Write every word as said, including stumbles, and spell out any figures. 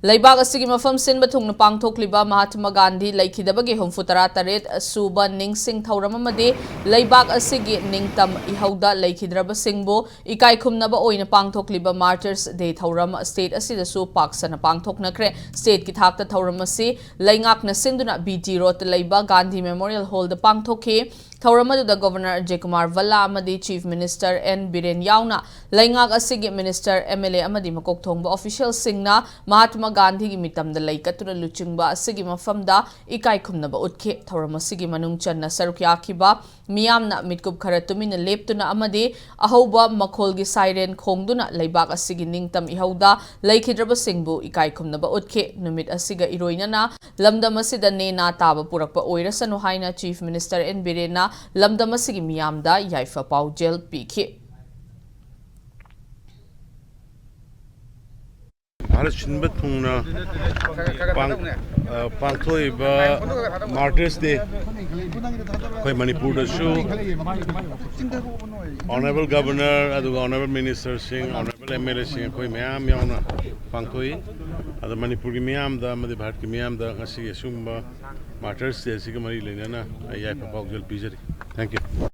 ꯂꯩꯕꯥꯛ ꯑꯁꯤꯒꯤ ꯃꯐꯝ ꯁꯤꯟꯕ ꯊꯨꯡꯅ ꯄꯥꯡꯊꯣꯛꯂꯤꯕ ꯃꯍꯥꯇꯃꯥ ꯒꯥꯟꯙꯤ ꯂꯩꯈꯤꯗꯕꯒꯤ ꯍꯨꯝꯐꯨ ꯇꯔꯥ ꯇꯔꯦꯠ ꯁꯨꯕ ꯅꯤꯡꯁꯤꯡ ꯊꯧꯔꯝ ꯑꯃꯗꯤ ꯂꯩꯕꯥꯛ ꯑꯁꯤꯒꯤ ꯅꯤꯡꯇꯝ ꯏꯍꯧꯗ ꯂꯩꯈꯤꯗ꯭ꯔꯕꯁꯤꯡꯕꯨ ꯏꯀꯥꯏ ꯈꯨꯝꯅꯕ ꯑꯣꯏꯅ ꯄꯥꯡꯊꯣꯛꯂꯤꯕ Martyrs Day ꯊꯧꯔꯝ state ꯑꯁꯤꯗꯁꯨ ꯄꯥꯛ ꯁꯟꯅ ꯄꯥꯡꯊꯣꯛꯅꯈ꯭ꯔꯦ꯫ Stateꯀꯤ ꯊꯥꯛꯇ ꯊꯧꯔꯝ ꯑꯁꯤ ꯂꯩꯉꯥꯛꯅ ꯁꯤꯟꯗꯨꯅ B T Roadꯇ ꯂꯩꯕ Gandhi Memorial Hallꯗ ꯄꯥꯡꯊꯣꯛꯈꯤ꯫ ꯊꯧꯔꯝ ꯑꯗꯨꯗ Governor Ajay Kumar Bhalla ꯑꯃꯗꯤ Chief Minister N Biren ꯌꯥꯎꯅ ꯂꯩꯉꯥꯛ ꯑꯁꯤꯒꯤ minister, M L A ꯑꯃꯗꯤ ꯃꯀꯣꯛ ꯊꯣꯡꯕ officialꯁꯤꯡꯅ ꯃꯍꯥꯇꯃꯥ ꯒꯥꯟꯙꯤꯒꯤ ꯃꯤꯇꯝꯗ ꯂꯩ ꯀꯠꯇꯨꯅ ꯂꯨꯆꯤꯡꯕ ꯑꯁꯤꯒꯤ ꯃꯐꯝꯗ ꯏꯀꯥꯏ ꯈꯨꯝꯅꯕ ꯎꯠꯈꯤ꯫ ꯊꯧꯔꯝ ꯑꯁꯤꯒꯤ ꯃꯅꯨꯡ ꯆꯟꯅ ꯁꯔꯨꯛ ꯌꯥꯈꯤꯕ ꯃꯤꯌꯥꯝꯅ ꯃꯤꯠꯀꯨꯞ ꯈꯔ ꯇꯨꯃꯤꯟꯅ ꯂꯦꯞꯇꯨꯅ ꯑꯃꯗꯤ ꯑꯍꯧꯕ ꯃꯈꯣꯜꯒꯤ siren ꯈꯣꯡꯗꯨꯅ ꯂꯩꯕꯥꯛ ꯑꯁꯤꯒꯤ ꯅꯤꯡꯇꯝ ꯏꯍꯧꯗ ꯂꯩꯈꯤꯗ꯭ꯔꯕꯁꯤꯡꯕꯨ ꯏꯀꯥꯏ ꯈꯨꯝꯅꯕ ꯎꯠꯈꯤ꯫ ꯅꯨꯃꯤꯠ ꯑꯁꯤꯒ ꯏꯔꯣꯏꯅꯅ ꯂꯝꯗꯝ ꯑꯁꯤꯗ ꯅꯦ ꯅꯥ ꯇꯥꯕ ꯄꯨꯔꯛꯄ ꯑꯣꯏꯔꯁꯅꯨ ꯍꯥꯏꯅ Chief Minister N Birenꯅ ꯂꯝꯗꯝ ꯑꯁꯤꯒꯤ ꯃꯤꯌꯥꯝꯗ ꯌꯥꯏꯐ ꯄꯥꯎꯖꯦꯜ ꯄꯤꯈꯤ꯫ ꯚꯥꯔꯠ ꯁꯤꯟꯕ ꯊꯨꯡꯅ ꯄꯥꯡ-, ꯑ, ꯄꯥꯡꯊꯣꯛꯏꯕ Martyrs Day ꯑꯩꯈꯣꯏ ꯃꯅꯤꯄꯨꯔꯗꯁꯨ Honourable Governor ꯑꯗꯨꯒ Honourable Ministerꯁꯤꯡ, Honourable M L Aꯁꯤꯡ ꯑꯩꯈꯣꯏ ꯃꯌꯥꯝ ꯌꯥꯎꯅ ꯄꯥꯡꯊꯣꯛꯏ꯫ ꯑꯗꯣ ꯃꯅꯤꯄꯨꯔꯒꯤ ꯃꯤꯌꯥꯝꯗ ꯑꯃꯗꯤ ꯚꯥꯔꯠꯀꯤ ꯃꯤꯌꯥꯝꯗ ꯉꯁꯤꯒꯤ ꯑꯁꯤꯒꯨꯝꯕ Martyrs Day ꯑꯁꯤꯒ ꯃꯔꯤ ꯂꯩꯅꯅ ꯑꯩ ꯌꯥꯏꯐ ꯄꯥꯎꯖꯦꯜ ꯄꯤꯖꯔꯤ꯫ Thank you꯫